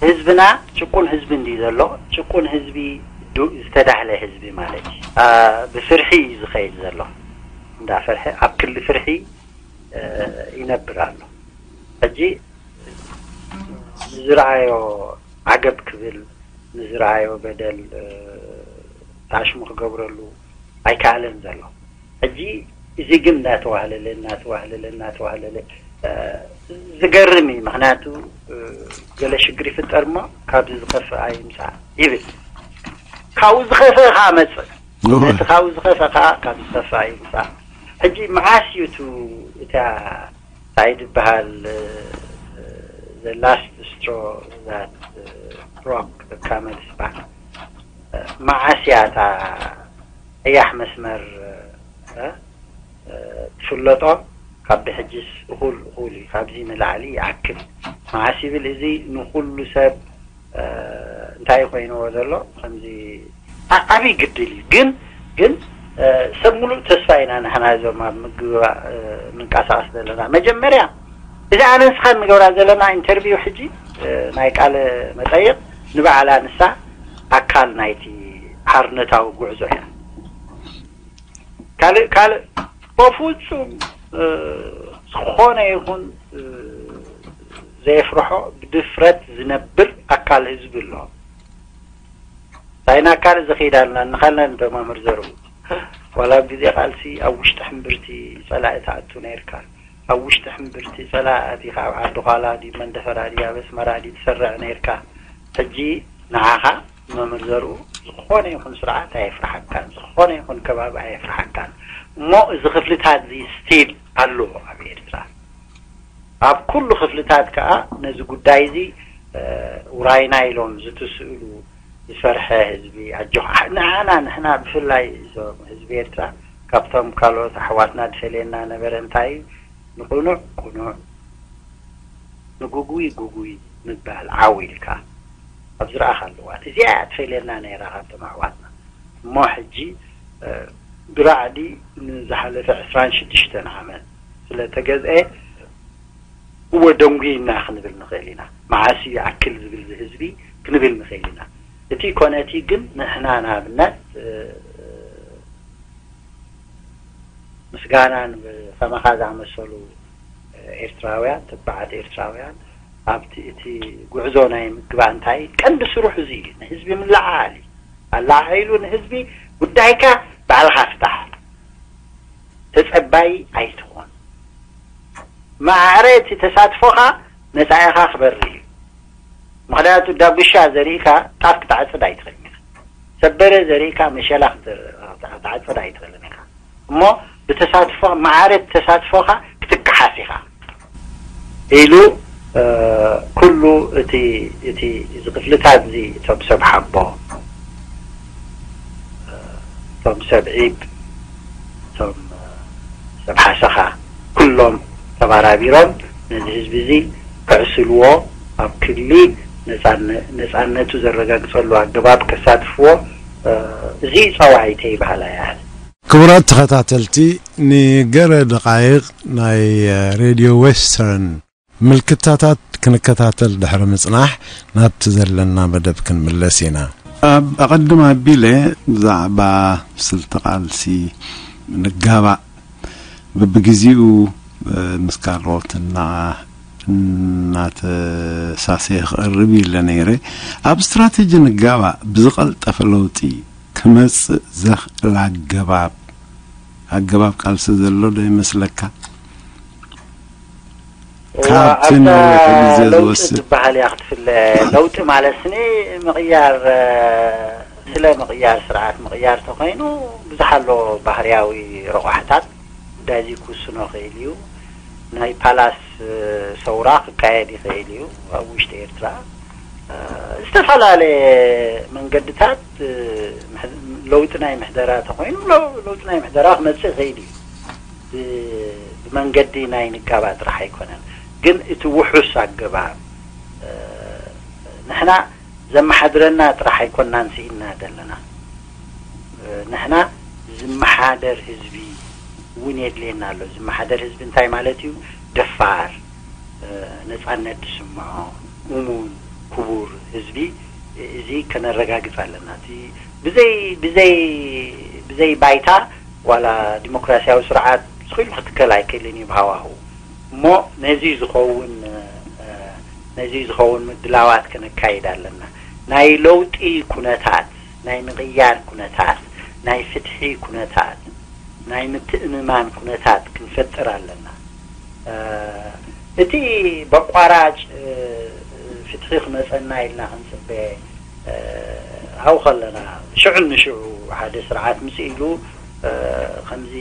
ህዝብና ጭቁን ህዝቢ እንዲ ዘሎ፣ ጭቁን ህዝቢ ዱ-፣ ዝተዳህለ ህዝቢ ማለት እዩ። አ፣ ብፍርሒ እዩ ዝኸይድ ዘሎ። እንዳፈርሐ፣ ኣብ ክሊ ፍርሒ፣ እ፣ ይነብር ኣሎ። ሕጂ ንዝረኣዮ ዓገብ ክብል፣ ንዝረኣዮ በደል፣ እ፣ ታሽሙ ክገብረሉ ኣይከኣለን ዘሎ። ሕጂ እዚ ግን እናተዋህለለ፣ እናተዋህለለ፣ እናተዋህለለ፣ እ፣ ዝገርም እዩ። ምኽንያቱ፣ እ፣ ገለ ሽግር ይፍጠር እሞ ካብዚ ዝኸፍእ ኣይምጻእ ይብል። ካብኡ ዝኸፍእ ከኣ መጽእ። እወ። እቲ ካብኡ ዝኸፍእ ከኣ ካብዚ ዝኸፍእ ኣይምጻእ። ሕጂ መዓስ እዩ እቱ፣ እታ እንታይ ድበሃል፣ the last straw that broke the camel's back? መዓስ እያ እታ ቀያሕ መስመር፣ እ፣ እ፣ ትፍለጦ? ካብ ብሕጅስ እኹል፣ እኹል እዩ። ካብዚ ንላዕሊ ይኣክል። መዓስ ይብል፣ እዚ ንኹሉ ሰብ፣ እ፣ እንታይ ኮይንዎ ዘሎ? ከምዚ ዓ-፣ ዓብዪ ግድል እዩ። ግን፣ ግን፣ እ፣ ሰብ ሙሉእ ተስፋ ኢና ንሕና እዞም ኣብ ምግብባእ፣ እ፣ ንንቀሳቐስ ዘለና። መጀመርያ፣ እዚ ኣነ ንስኻን ንገብራ ዘለና ኢንተርቪው ሕጂ፣ እ፣ ናይ ቃለ መጠይቕ ንባዕላ ንሳ ኣካል ናይቲ ሓርነታዊ ጉዕዞ እያ። ካልእ፣ ካልእ፣ በፍጹም፣ እ፣ ዝኾነ ይኹን፣ እ፣ ዘየፍርሖ ብድፍረት ዝነብር ኣካል ህዝቢ ኣሎ። እንታይ ኢና ካልእ ዝኸይድ ኣለና? ንኻልና እንዶ መምህር ዘርኡ። ዋላ ኣብ ግዜ ቃልሲ ኣብ ውሽጢ ሕምብርቲ ጸላኢ ትኣቱ ነይርካ። ኣብ ውሽጢ ሕምብርቲ ጸላኢ ኣቲኻ ኣብ ዓዲ ዃላ ድዩ፣ መንደፈራ ድዩ፣ ኣብ ኣስመራ ድዩ ትሰርዕ ነይርካ። ሕጂ ንዓኻ መምህር ዘርኡ ዝኾነ ይኹን ስርዓት ኣየፍርሓካን፣ ዝኾነ ይኹን ከባቢ ኣየፍርሓካን። እሞ እዚ ክፍልታት እዚ ስቲል ኣሎ ኣብ ኤርትራ። ኣብ ኩሉ ክፍልታት ከኣ ነዚ ጉዳይ እዚ፣ እ፣ ውራይና ኢሎም ዝትስእሉ ዝፈርሐ ህዝቢ፣ ኣጆኻ፣ ንዓና ንሕና ብፍላይ እዞም ህዝቢ ኤርትራ ካብቶም ካልኦት ኣሕዋትና ዝፈልየና ነበረ እንታይ እዩ? ንቕኑዕ ቅኑዕ፣ ንጉጉይ ጉጉይ ምባል ዓው ኢልካ ኣብ ዝረኣኻሉ እዋን፣ እዚኣ እያ ትፈልየና ነይራ ካብቶም ኣሕዋትና። እሞ ሕጂ፣ እ፣ ብራዕዲ ንዝሓለፈ ዕስራን ሽዱሽተን ዓመት ስለ ተገዝአ፣ እወ ደንጉይና ክንብል ንኽእል ኢና። መዓስ እዩ ይኣክል ዝብል እዚ ህዝቢ ክንብል ንኽእል ኢና። እቲ ኮነ እቲ ግን ንሕና ንኣብነት፣ እ፣ ምስጋና ንከማኻ ዝኣመሰሉ ኤርትራውያን፣ ተባዓት ኤርትራውያን፣ ኣብቲ እቲ ጉዕዞ ናይ ምግባእ እንታይ ቀንዲ ስርሑ እዚ እዩ። ንህዝቢ ምልዓዓል እዩ። ኣለዓዒሉ ንህዝቢ ጉዳይካ ባዕልኻ ፍታሕ። ተጸባይ ኣይትኹን። ማዕረ እቲ ተሳትፎኻ መጻኢኻ ክበርህ እዩ። ምኽንያቱ ዳጉሻ ዘሪእካ ጣፍ ክትዓጽድ ኣይትኽእልን ኢኻ። ሰበረ ዘሪእካ መሸላ ክት-፣ ክትዓጽድ ኣይትኽእልን ኢኻ። እሞ ብተሳትፎ፣ ማዕረ ተሳትፎኻ ክትከሓስ ኢኻ ኢሉ፣ እ፣ ኩሉ እቲ፣ እቲ፣ እዚ ክፍልታት እዚ እቶም ሰብ ሓቦ፣ እ፣ እቶም ሰብ ዒብ፣ እቶም፣ እ፣ ሰብ ሓሰኻ፣ ኩሎም ተባራቢሮም ነዚ ህዝቢ እዚ ከዕስልዎ፣ ኣብ ክሊ ነጻነ-፣ ነጻነቱ ዘረጋግጸሉ ኣገባብ ከሳትፍዎ፣ እ፣ እዚ ጸዋዒተይ በሃላይ እየ። ክቡራት ተኸታተልቲ፣ ንገለ ደቓይቕ ናይ ሬድዮ ዌስተርን ምልክታታት ክንከታተል ድሕሪ ምጽናሕ፣ ናብቲ ዘለና መደብ ክንምለስ ኢና። ኣብ ኣቐድም ኣቢለ ብዛዕባ ስልቲ ቃልሲ ንጋባእ በብግዜኡ፣ እ፣ ምስ ካልኦት እና-፣ እናተሳሰየ ክቐርብ ኢለ ነይረ። ኣብ ስትራተጂ ንጋባእ ብዝቐልጠፈ ለውጢ ክመጽእ ዘኽእል ኣገባብ፣ ኣገባብ ቃልሲ ዘሎ ዶ ይመስለካ? እዋ፣ ካብቲ ኣብዛ ነዊሕ ግዜ ለውጢ ዝወስድ ዝበሃል እያ ክትፍለ። ለውጢ ማለት ስኒ ምቕያር፣ እ፣ ስለ ምቕያር፣ ስርዓት ምቕያር ተኾይኑ ብዙሕ ኣሎ ባህርያዊ ረቋሕታት። ጉዳይ እዚ ክውስኖ ይኽእል እዩ። ናይ ፓላስ፣ እ፣ ሰውራ ክካየድ ይኽእል እዩ ኣብ ውሽጢ ኤርትራ። ዝተፈላለየ መንገድታት ለውጢ ናይ ምሕደራ ተኮይኑ ለውጢ ናይ ምሕደራ ክመፅእ ይኽእል እዩ። ብመንገዲ ናይ ንጋባ ጥራሕ ኣይኮነን፣ ግን እቲ ውሑስ ኣገባብ ንሕና ዘመሓድረና ጥራሕ ኣይኮናን ስኢንና ዘለና። ንሕና ዝመሓደር ህዝቢ እውን የድልየና ኣሎ። ዝመሓደር ህዝቢ እንታይ ማለት እዩ? ደፋር፣ ነፃነት ዝስምዖ፣ እሙን፣ ክቡር ህዝቢ፣ እዚ ከነረጋግፅ ኣለና። እቲ ብዘይ ብዘይ ብዘይ ባይታ ዋላ ዲሞክራሲያዊ ስርዓት ስኺሉ ክትከል ኣይክእልን እዩ ብሃዋሁ። እሞ ነዚ ዝኸውን ነዚ ዝኸውን ምድላዋት ከነካይድ ኣለና። ናይ ለውጢ ኩነታት፣ ናይ ምቕያር ኩነታት፣ ናይ ፍትሒ ኩነታት፣ ናይ ምትእምማን ኩነታት ክንፈጥር ኣለና። እቲ በቋራጭ ፍትሒ ክመፀና ኢልና ክንፅበ ኣብኡ ከለና፣ ሽዑ ንሽዑ ሓደ ስርዓት ምስ ኢሉ ከምዚ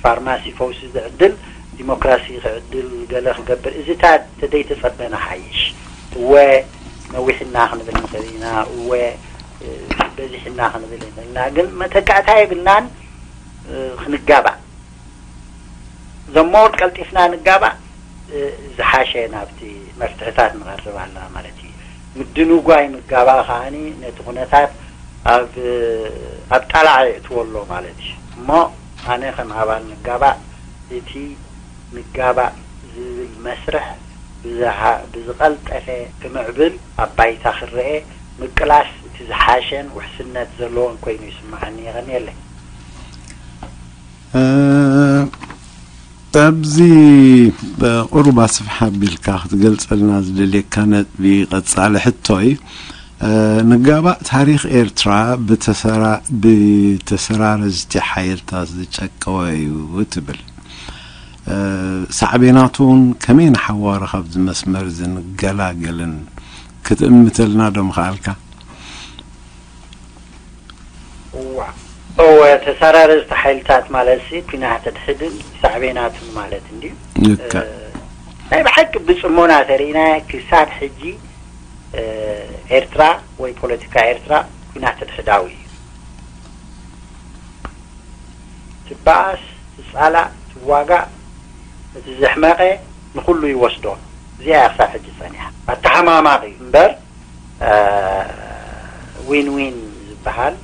ፋርማሲ ፈውሲ ዝዕድል ዲሞክራሲ ክዕድል ገለ ክገብር፣ እዚታት ተደይተጸበና ሓይሽ። እወ ነዊሕና ክንብል ንኽእል ኢና፣ እወ በዚሕና ክንብል ንኽእል ኢና፣ ግን መተካእታ የብልናን። ክንጋባእ ዘሞር ቀልጢፍና ንጋባእ ዝሓሸ ናብቲ መፍትሕታት ንቐርብ ኣለና ማለት እዩ። ምድንጓይ ምጋባእ ከዓኒ ነቲ ኩነታት ኣብ ኣብ ጣላዕ የእትዎ ኣሎ ማለት እዩ። እሞ ኣነ ከም ኣባል ንጋባእ እቲ ንጋባእ ዝብል መስርሕ ብዝሓ- ብዝቐልጠፈ ክምዕብል ኣብ ባይታ ክረኤ ምቅላስ እቲ ዝሓሸን ውሕስነት ዘለዎን ኮይኑ ይስምዓኒ። የቐንየለይ። ኣብዚ ብቁሩብ ኣስፍሕ ኣቢልካ ክትገልጸልና ዝደልየካ ነጥቢ ቀጻሊ ሕቶይ፣ ንጋባእ ታሪኽ ኤርትራ ብተሰራረዝቲ ሓይልታት ዝጨቀወ እዩ ትብል። ሳዕቤናቱ እውን ከመይ ንሓዋሩ ካብዚ መስመር እዚ ንገላገልን ክትእምተልና ዶ ምኽኣልካ? እዋ እወ፣ ተሰራረዝቲ ሓይልታት ማለት ሲ ኩናት ሕድሕድን ሳዕቤናቱን ማለት እንድዩ። ናይ ብሓቂ ብጽሞና ተሪእና ክሳብ ሕጂ ኤርትራ ወይ ፖለቲካ ኤርትራ ኩናት ሕድሕዳዊ እዩ። ትበኣስ፣ ትጻላእ፣ ትዋጋእ፣ እቲ ዘሕመቐ ንኹሉ ይወስዶ። እዚኣ እያ ክሳብ ሕጂ ጸኒሓ። ኣተሓማማቒ እምበር ዊን ዊን ዝበሃል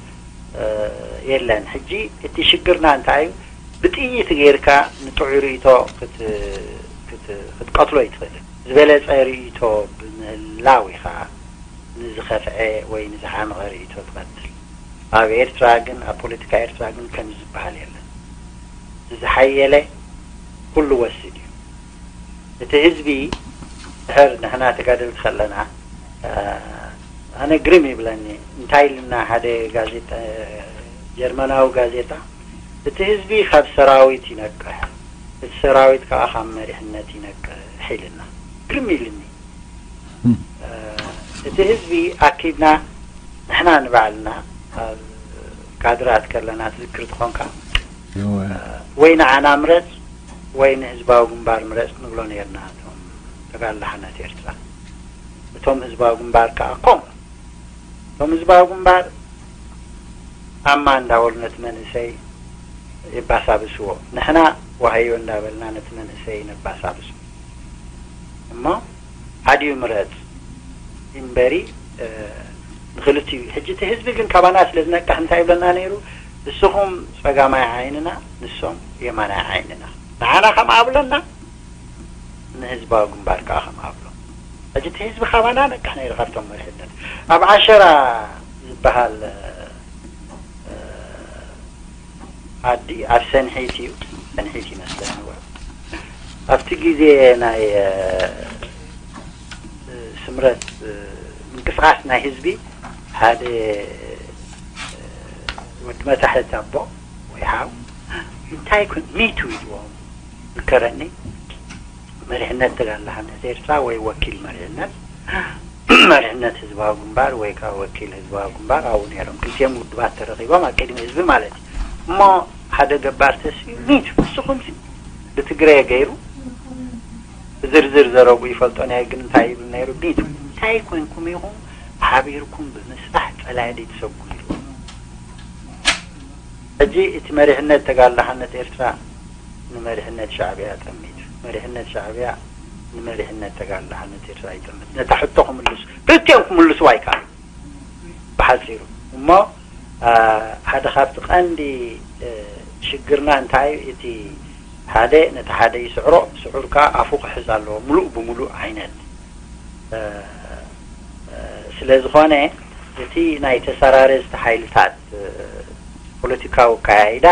የለን። ሕጂ እቲ ሽግርና እንታይ እዩ? ብጥይት ጌርካ ንጥዑይ ርእይቶ ክትቀትሎ ይትኽእል። ዝበለጸ ርእይቶ ብምህላው ኢኻ ንዝኸፍዐ ወይ ንዝሓመቐ ርእይቶ ትቐትል። ኣብ ኤርትራ ግን፣ ኣብ ፖለቲካ ኤርትራ ግን ከምዚ ዝበሃል የለን። ዝሓየለ ኩሉ ወስድ እዩ። እቲ ህዝቢ ድሕር ንሕና ተጋደልቲ ከለና ኣነ ግርም ይብለኒ። እንታይ ኢልና ሓደ ጋዜጣ፣ ጀርመናዊ ጋዜጣ፣ እቲ ህዝቢ ካብ ሰራዊት ይነቅሕ፣ እቲ ሰራዊት ከዓ ካብ መሪሕነት ይነቅሕ ኢልና። ግርም ኢልኒ። እቲ ህዝቢ ኣኪብና ንሕና ንባዕልና ኣብ ካድራት ከለና ትዝክር ትኾንካ ወይ ንዓና ምረጽ ወይ ንህዝባዊ ግንባር ምረጽ ንብሎ ነርና። እቶም ተጋድሎ ሓርነት ኤርትራ እቶም ህዝባዊ ግንባር ከዓ ከምኡ እቶም ህዝባዊ ግንባር ኣማ እንዳበሉ ነቲ መንእሰይ የባሳብስዎ። ንሕና ዋህዮ እንዳበልና ነቲ መንእሰይ ነባሳብሶ። እሞ ሓዲኡ ምረጽ እምበሪ ንክልቲኡ። ሕጂ እቲ ህዝቢ ግን ካባና ስለ ዝነቅሕ እንታይ ይብለና ነይሩ? ንስኹም ጸጋማይ ዓይንና ንሶም የማናይ ዓይንና። ንዓና ከምኣ ብለና ንህዝባዊ ግንባር ከዓ ከምኣ ብሎ። ሕጂ እቲ ህዝቢ ካባና ነቅሕ ነይሩ ካብቶም መሪሕነት። ኣብ ዓሸራ ዝበሃል ዓዲ ኣብ ሰንሒት እዩ፣ ሰንሒት ይመስለኒ። ኣብቲ ግዜ ናይ ስምረት ምንቅስቃስ ናይ ህዝቢ ሓደ ወዲ መታሕት ኣቦ ወይ ሓው እንታይ ኩን ሚቱ ኢልዎም ዝከረኒ። መሪሕነት ተጋድሎ ሓርነት ኤርትራ ወይ ወኪል መሪሕነት መሪሕነት ህዝባዊ ግንባር ወይ ከዓ ወኪል ህዝባዊ ግንባር ኣብኡ ነይሮም። ክልቲኦም ውድባት ተረኺቦም ኣብ ቅድሚ ህዝቢ ማለት እዩ። እሞ ሓደ ገባር ተስኡ ሚቱ ንስኹም ብትግረ ገይሩ ብዝርዝር ዘረቡ ይፈልጦ ናይ ግን እንታይ ይብል ነይሩ ሚቱ እንታይ ኮይንኩም ኢኹም ሓቢርኩም ብምስራሕ ጸላኢ ትሰጉ ኢሉ። ሕጂ እቲ መሪሕነት ተጋድሎ ሓርነት ኤርትራ ንመሪሕነት ሻዕብያ ጠሚቱ፣ መሪሕነት ሻዕብያ ንመሪሕነት ተጋድሎ ሓርነት ኤርትራ ይጠምት። ነታ ሕቶ ክምልሱ፣ ክልቲኦም ክምልሱ ኣይከኣሉ። ብሓጺሩ እሞ፣ አ፣ ሓደ ካብቲ ቀንዲ፣ እ፣ ሽግርና እንታይ እዩ? እቲ ሓደ ነቲ ሓደ ይስዕሮ፣ ስዑር ከኣ ኣፉ ክሕዝ ኣለዎ፣ ምሉእ ብምሉእ ዓይነት። እ፣ እ፣ ስለ ዝኾነ፣ እቲ ናይ ተሰራረዝቲ ሓይልታት፣ እ፣ ፖለቲካዊ ኣካያይዳ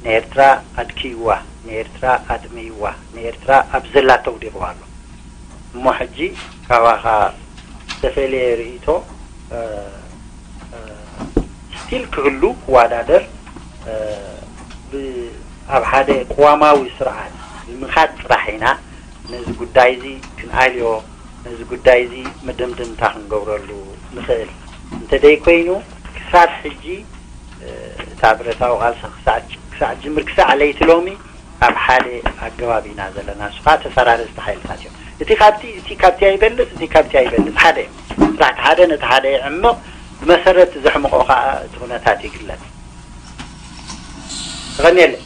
ንኤርትራ ኣድክይዋ፣ ንኤርትራ ኣጥምይዋ፣ ንኤርትራ ኣብ ዘላቶ ኣውዲቕዋ ኣሎ። እሞ ሕጂ ካባኻ ዝተፈለየ ርእይቶ፣ እ፣ እ፣ ስቲል ክህሉ ክወዳደር፣ እ፣ ብ-፣ ኣብ ሓደ ቅዋማዊ ስርዓት ብምኻድ ጥራሕ ኢና ነዚ ጉዳይ እዚ ክንኣልዮ፣ ነዚ ጉዳይ እዚ መደምደምታ ክንገብረሉ ንኽእል። እንተደይኮይኑ ክሳብ ሕጂ፣ እ፣ እታ ብረታዊ ቃልሲ ክሳዕ፣ ክሳዕ ጅምር፣ ክሳዕ ለይቲ ሎሚ ኣብ ሓደ ኣገባብ ኢና ዘለና። እሱ ከዓ ተፈራረዝቲ ሓይልታት እዮም። እቲ ካብቲ፣ እቲ ካብቲ ኣይበልጽ፣ እቲ ካብቲ ኣይበልጽ፣ ሓደ እዮም። ስራሕ እቲ ሓደ ነቲ ሓደ ይዕምቕ፣ ብመሰረት ዘሕምቖ ከዓ እቲ ኩነታት ይግለጽ። ተቐንየለይ።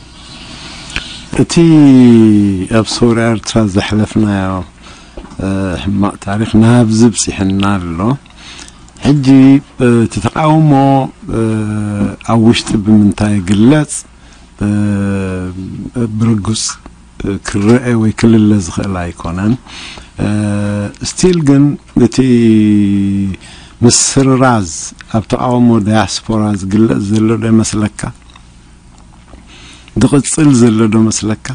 እቲ ኣብ ሶርያ ኤርትራ ዘሕለፍናዮ፣ እ፣ ሕማቕ ታሪኽ ናብዚ ብጺሕና ኣሎ። ሕጂ፣ እ፣ እቲ ተቃውሞ፣ እ፣ ኣብ ውሽጢ ብምንታይ ይግለጽ? እ፣ ብርጉጽ ክረአ ወይ ክልለ ዝኽእል ኣይኮነን። እ፣ ስቲል ግን እቲ ምስርራዝ ኣብ ተቃውሞ ዳያስፖራ ዝግለጽ ዘሎ ዶ ይመስለካ? ዝቕጽል ዘሎ ዶ መስለካ?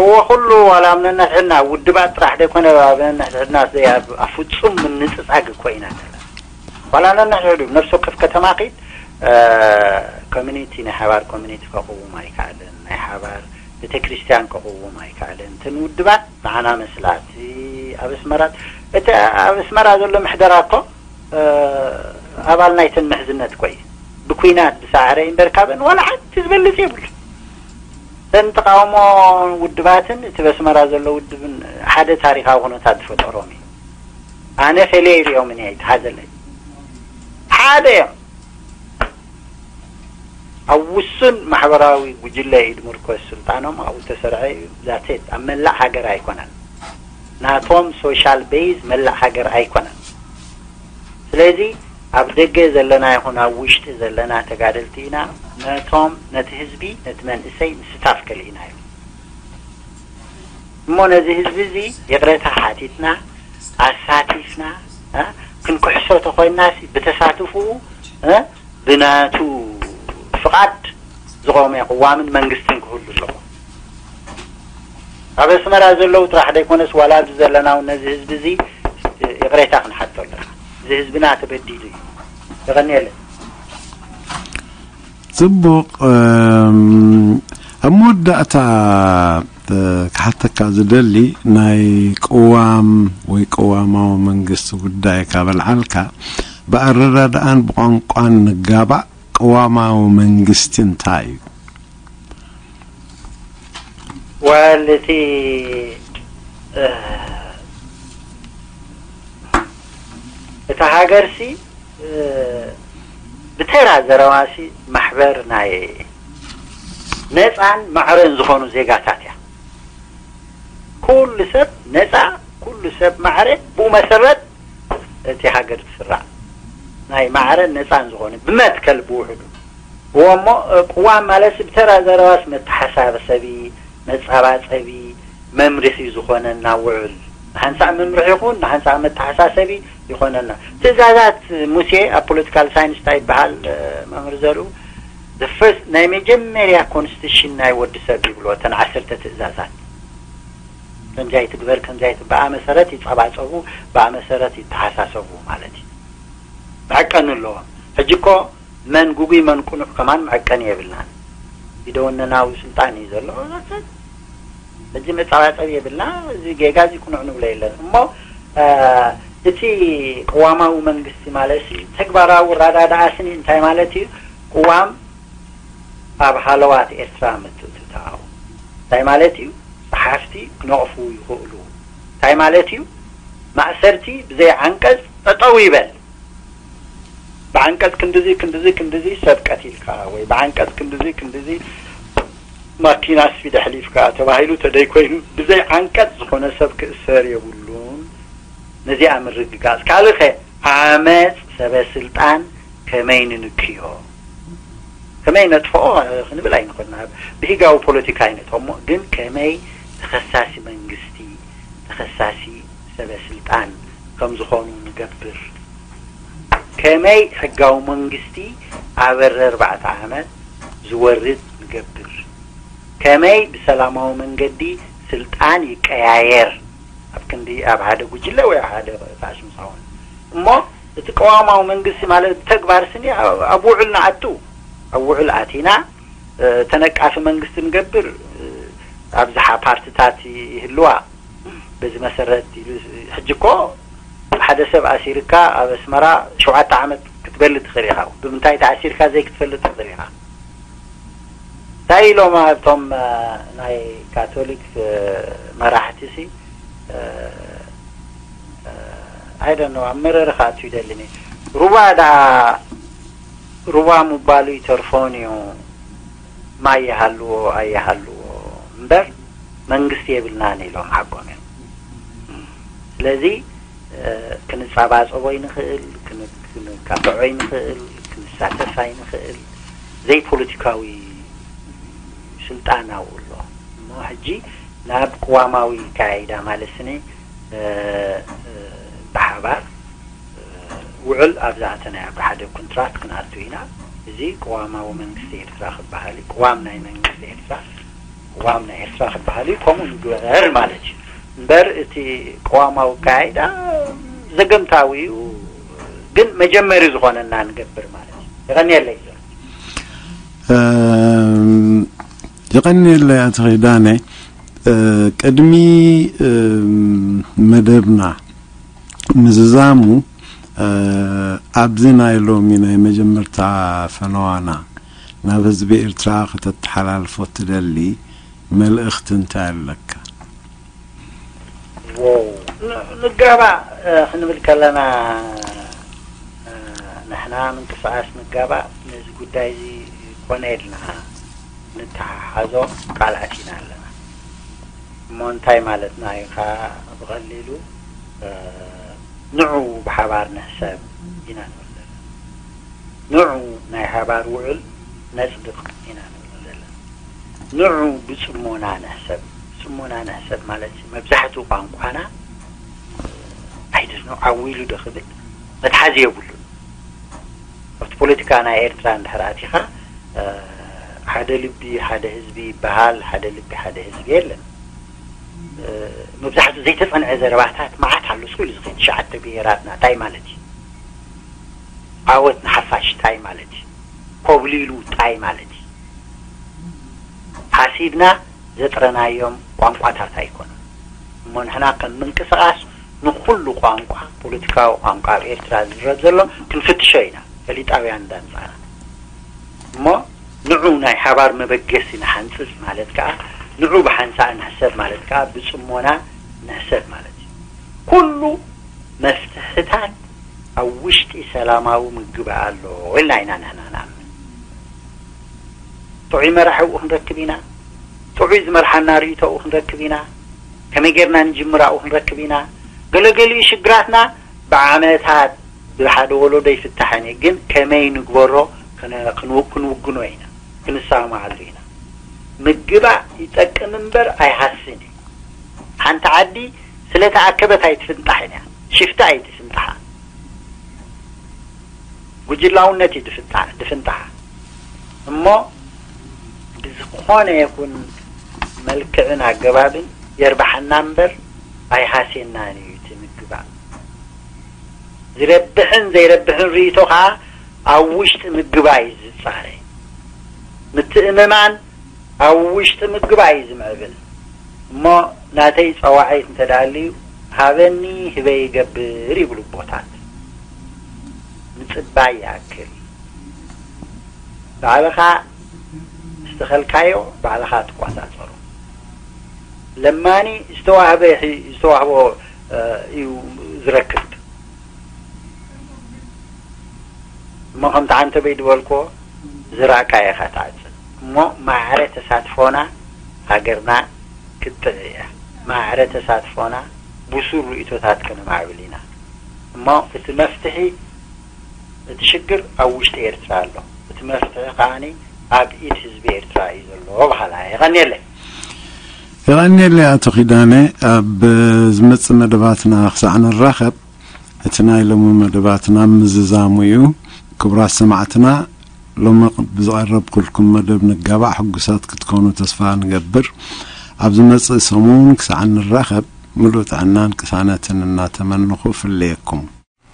እዎ፣ ኩሉ ዋላ ኣብ ነንሕድሕድና ውድባት ጥራሕ ዘይኮነ ኣብ ነንሕድሕድና ዘይ ኣብ፣ ኣብ ፍጹም ምንጽጻግ እኮ ኢና ዘለና። ዋላ ነንሕድሕዱ ነፍሲ ወከፍ ከተማ ኺድ፣ እ፣ ኮሚኒቲ፣ ናይ ሓባር ኮሚኒቲ ከቕውም ኣይከኣልን፣ ናይ ሓባር ቤተ ክርስቲያን ከቕውም ኣይከኣልን። እተን ውድባት ንዓና መስላት፣ ኣብ ኣስመራ፣ እቲ ኣብ ኣስመራ ዘሎ ምሕደራ እኮ፣ እ፣ ኣባል ናይተን ምሕዝነት እኮ እዩ። ብኲናት፣ ብሳዕረ እምበር ካብን ዋላ ሓንቲ ዝበልጽ የብሉ። እተን ተቃውሞ ውድባትን እቲ በስመራ ዘሎ ውድብን ሓደ ታሪኻዊ ኩነታት ዝፈጠሮም እዩ። ኣነ ፈልየ ይሪኦምን እየ፣ ኣይተሓዘለይ። ሓደ እዮም። ኣብ ውሱን ማሕበራዊ ጉጅለ እዩ ዝምርኮስ ስልጣኖም፣ ኣብኡ ተሰርዐ እዩ። ዛት ኢት። ኣብ መላእ ሃገር ኣይኮነን። ናቶም ሶሻል ቤዝ መላእ ሃገር ኣይኮነን። ስለዚ ኣብ ደገ ዘለና ይኹን ኣብ ውሽጢ ዘለና ተጋደልቲ ኢና፣ ነቶም፣ ነቲ ህዝቢ፣ ነቲ መንእሰይ ምስታፍ ከሊእና እዩ። እሞ ነዚ ህዝቢ እዚ ይቕሬታ ሓቲትና፣ ኣሳቲፍና፣ እ፣ ክንክሕሶ ተኾይናሲ ብተሳትፍኡ፣ እ፣ ብናቱ ፍቓድ ዝቖመ ቅዋምን መንግስትን ክህሉ ኣለዎ። ኣብ ኣስመራ ዘለዉ ጥራሕ ዘይኮነስ ዋላ ኣብዚ ዘለና እውን ነዚ ህዝቢ እዚ ይቕሬታ ክንሓቶ ኣለና። እዚ ህዝብና ተበዲሉ እዩ። የቐንየለይ። ጽቡቕ። እም፣ ኣብ መወዳእታ፣ እ፣ ክሓተካ ዝደሊ ናይ ቅዋም ወይ ቅዋማዊ መንግስቲ ጉዳይ ካብ ኣልዓልካ፣ ብኣረዳድኣን ብቋንቋን ንጋባእ፣ ቅዋማዊ መንግስቲ እንታይ እዩ? ወል እቲ፣ እ፣ እታ ሃገርሲ፣ እ፣ ብተራ ዘረባሲ ማሕበር ናይ ነፃን ማዕረን ዝኾኑ ዜጋታት እያ። ኩሉ ሰብ ነፃ፣ ኩሉ ሰብ ማዕረ፣ ብኡ መሰረት እቲ ሃገር ትስራዕ። ናይ ማዕረን ነፃን ዝኾነ ብመትከል ብውሕዱ። እዎ እሞ፣ እ፣ ቅዋም ማለትሲ ብተራ ዘረባስ መተሓሳሰቢ፣ መጻባጸቢ፣ መምርሒ ዝኾነና ውዕል። ንሓንሳእ መምርሒ ይኹን ንሓንሳእ መተሓሳሰቢ ይኾነና። ትእዛዛት ሙሴ ኣብ ፖለቲካል ሳይንስ እንታይ ይበሃል፣ እ፣ መምህር ዘርኡ? The first፣ ናይ መጀመርያ ኮንስቲቱሽን ናይ ወዲ ሰብ ይብሎ፣ እተን ዓሰርተ ትእዛዛት። ከምዚ ኣይትግበር፣ ከምዚ ኣይት-፣ ብኣ መሰረት ይጸባጸቡ፣ ብኣ መሰረት ይተሓሳሰቡ ማለት እዩ። መዐቀኒ ኣለዎም። ሕጂ እኮ መን ግጉይ መን ቅኑዕ ከማን መዐቀኒ የብልናን። ኢደወነናዊ ስልጣን እዩ ዘሎ። ሕጂ መጻባጸቢ የብልና። እዚ ጌጋ፣ እዚ ቅኑዕ ንብሎ የለን። እሞ፣ እ፣ እቲ ቅዋማዊ መንግስቲ ማለት እዩ። ተግባራዊ ኣረዳድኣ ስኒ እንታይ ማለት እዩ? ቅዋም ኣብ ሃለዋት ኤርትራ ምትእትታው እንታይ ማለት እዩ? ጸሓፍቲ ክነቕፉ ይኽእሉ። እንታይ ማለት እዩ? ማእሰርቲ ብዘይ ዓንቀጽ ጠጠው ይበል። ብዓንቀጽ ክንድዚ ክንድዚ ክንድዚ ሰብ ቀቲልካ ወይ ብዓንቀጽ ክንድዚ ክንድዚ ማኪና ስፒድ ኣሕሊፍካ ተባሂሉ ተደይ ኮይኑ ብዘይ ዓንቀጽ ዝኾነ ሰብ ክእሰር የብሉን። ነዚኣ ምርግጋጽ። ካልእ ኸ ዓመጽ ሰበ ስልጣን ከመይ ንንክዮ? ከመይ ነጥፍኦ ክንብል ኣይንኽእልን። ኣብ ብሂጋዊ ፖለቲካ ኣይነጥፍኦሞ፣ ግን ከመይ ተኸሳሲ መንግስቲ፣ ተኸሳሲ ሰበ ስልጣን ከም ዝኾኑ ንገብር? ከመይ ሕጋዊ መንግስቲ ኣብ ኣርባዕተ ዓመት ዝወርድ ንገብር? ከመይ ብሰላማዊ መንገዲ ስልጣን ይቀያየር? ኣብ ክንዲ ኣብ ሓደ ጉጅለ ወይ ኣብ ሓደ ፋሽን ሳውን እሞ እቲ ቅዋማዊ መንግስቲ ማለት ብተግባር ስኒ ኣብ ውዕል ንኣቱ ኣብ ውዕል ኣቲና ተነቃፊ መንግስቲ ንገብር። ኣብዝሓ ፓርትታት ይህልዋ። በዚ መሰረት ኢሉ ሕጂ እኮ ሓደ ሰብ ኣሲርካ ኣብ ኣስመራ ሸውዓተ ዓመት ክትበሊ ትኽእል ኢኻ። ብምንታይ ተኣሲርካ ዘይክትፈልጥ ትኽእል ኢኻ። እንታይ ኢሎም ኣብቶም ናይ ካቶሊክ መራሕቲ ሲ ኣይደኖ ኣብ መረረ ክኣቱ ይደልኒ። ሩባ ደኣ ሩባ ምባሉ ይተርፎን እዩ። ማይ ይሃልዎ ኣይሃልዎ እምበር መንግስቲ የብልናን ኢሎም ሓቆም እዮም። ስለዚ ክንጻባጸቦ ይንኽእል፣ ክንካትዖ ይንኽእል፣ ክንሳተፍ ኣይንኽእል። ዘይፖለቲካዊ ስልጣን ኣብኡ ኣሎ። እሞ ሕጂ ናብ ቅዋማዊ ካይዳ ማለት ስኒ ብሓባር ውዕል ኣብ ዝኣተናዮ ኣብ ሓደ ኮንትራት ክንኣቱ ኢና። እዚ ቅዋማዊ መንግስቲ ኤርትራ ክበሃል እዩ። ቅዋም ናይ መንግስቲ ኤርትራ ቅዋም ናይ ኤርትራ ክበሃል እዩ። ከምኡ ንግበር ማለት እዩ። እምበር እቲ ቅዋማዊ ኣካይዳ ዘገምታዊ እዩ፣ ግን መጀመሪ ዝኾነና ንገብር ማለት እዩ። የቐንየለይ። የቐንየለይ ኣቶ ኪዳነ። ቅድሚ መደብና ምዝዛሙ ኣብዚ ናይ ሎሚ ናይ መጀመርታ ፈነዋና ናብ ህዝቢ ኤርትራ ከተተሓላልፎ ትደሊ መልእኽቲ እንታይ ኣለካ? ንጋባእ ክንብል ከለና ንሕና ምንቅስቃስ ንጋባእ ነዚ ጉዳይ እዚ ኮነ ኢልና ንተሓሓዞ ቃል ኣቲና ኣለና። እሞ እንታይ ማለትና እዩ ከዓ ብቐሊሉ ንዑ ብሓባር ንሕሰብ ኢና ንብል ዘለና። ንዑ ናይ ሓባር ውዕል ነጽድቕ ኢና ንብል ዘለና። ንዑ ብጽሞና ንሕሰብ። ብጽሞና ንሕሰብ ማለት መብዛሕትኡ ቋንቋና ኣይደኖ ዓዊሉ ዶ ክብል መትሓዚ የብሉን። ኣብቲ ፖለቲካ ናይ ኤርትራ እንድሕር ኣቲኻ ሓደ ልቢ ሓደ ህዝቢ ይበሃል፣ ሓደ ልቢ ሓደ ህዝቢ የለን። መብዛሕትኡ ዘይተጸንዐ ዘረባታት መዓት ኣሎ። ስኩል ዝኸይድ ትሽዓተ ብሄራት ናታይ ማለት እዩ። ዓወት ንሓፋሽ ታይ ማለት እዩ? ኮብሊሉ ታይ ማለት እዩ? ሓሲብና ዘጥረናዮም ቋንቋታት ኣይኮኑን። እሞ ንሕና ከም ምንቅስቃስ ንኹሉ ቋንቋ፣ ፖለቲካዊ ቋንቋ ኣብ ኤርትራ ዝዝረብ ዘሎ ክንፍትሾ ኢና፣ ፈሊጣውያን እንዳምጻና። እሞ ንዑ ናይ ሓባር መበገሲ ንሓንጽጽ ማለት ከኣ፣ ንዑ ብሓንሳእ ንሕሰብ ማለት ከኣ፣ ብጽሞና ንሕሰብ ማለት እዩ። ኩሉ መፍትሕታት ኣብ ውሽጢ ሰላማዊ ምግባእ ኣሎ ኢልና ኢና ንሕና ንኣምን። ጥዑይ መራሒ ኣብኡ ክንረክብ ኢና። ጥዑይ ዝመርሓና ርእይቶ ኣብኡ ክንረክብ ኢና። ከመይ ጌርና ንጅምር ኣብኡ ክንረክብ ኢና። ገለገሊኡ ሽግራትና ብዓመታት ብሓደ ወለዶ ኣይፍታሕን እዩ፣ ግን ከመይ ንግበሮ ክንውግኖ ኢና፣ ክንሰማማዓሉ ኢና። ምግባእ ይጠቅም እምበር ኣይሃስን እዩ። ሓንቲ ዓዲ ስለ ተኣከበት ኣይትፍንጣሕን እያ፣ ሽፍታ ኣይትፍንጣሓ። ጉጅላውነት እዩ ድፍንጣ ድፍንጣሓ። እሞ ብዝኾነ ይኹን መልክዕን ኣገባብን የርብሓና እምበር ኣይሃሴናን እዩ እቲ ምግባእ። ዝረብሕን ዘይረብሕን ርእይቶ ኸዓ ኣብ ውሽጢ ምግባእ እዩ ዝጻረ። ምትእምማን ኣብ ውሽጢ ምግባእ እዩ ዝምዕብል። እሞ ናተይ ጸዋዒት እንተ ደኣ ኣልዩ ሃበኒ ህበይ ይገብር ይብሉ ኣቦታት። ምጽባይ ይኣክል። ባዕልኻ ዝተኸልካዮ ባዕልኻ ትቆጻጸሮ። ለማኒ ዝተዋህበ ዝተዋህቦ እዩ ዝረክብ። እሞ ከምቲ ዓንተበይ ዝበልክዎ፣ ዝራእካ ኢኻ ትዓጽድ። እሞ ማዕረ ተሳትፎና ሃገርና ክትጥዕ እያ። ማዕረ ተሳትፎና ብሱል ርእይቶታት ከነማዕብል ኢና። እሞ እቲ መፍትሒ፣ እቲ ሽግር ኣብ ውሽጢ ኤርትራ ኣሎ። እቲ መፍትሒ ከዓኒ ኣብ ኢድ ህዝቢ ኤርትራ እዩ ዘሎ በሃላ እየ። የቐንየለይ። የቐንየለይ ኣቶ ኪዳነ። ኣብ ዝመጽእ መደባትና ክሳዕ ንራኸብ፣ እቲ ናይ ሎሚ መደባትና ምዝዛሙ እዩ። ክቡራት ሰማዕትና፣ ሎሚ ብዝቐረብኩልኩም መደብ ንጋባእ ሕጉሳት ክትኮኑ ተስፋ ንገብር። ኣብ ዝመጽእ ሰሙን ክሳዕ ንራኸብ፣ ምሉእ ጥዕናን ቅሳነትን እናተመንኹ ፍለየኩም።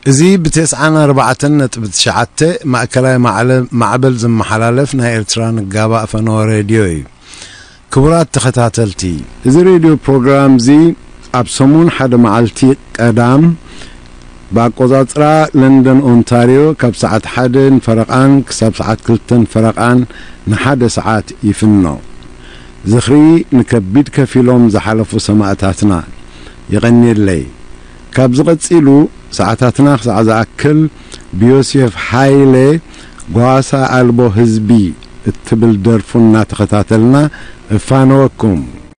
እዚ ብ94.9 ማእከላይ ማዕለ-፣ ማዕበል ዝመሓላለፍ ናይ ኤርትራ ንጋባእ ፈነወ ሬድዮ እዩ። ክቡራት ተኸታተልቲ፣ እዚ ሬድዮ ፕሮግራም እዚ ኣብ ሰሙን ሓደ መዓልቲ ቀዳም ብኣቆጻጽራ ለንደን ኦንታርዮ ካብ ሰዓት ሓደ ፈረቓን ክሳብ ሰዓት ክልተ ፈረቓን ንሓደ ሰዓት ይፍኖ። ዝኽሪ ንከቢድ ከፊሎም ዝሓለፉ ሰማእታትና። የቐንየለይ። ካብዚ ቀጺሉ ሰዓታትና ክሳዕ ዝኣክል ብዮሴፍ ሃይለ ጓሳ ኣልቦ ህዝቢ እትብል ደርፉ እናተኸታተልና እፋነወኩም።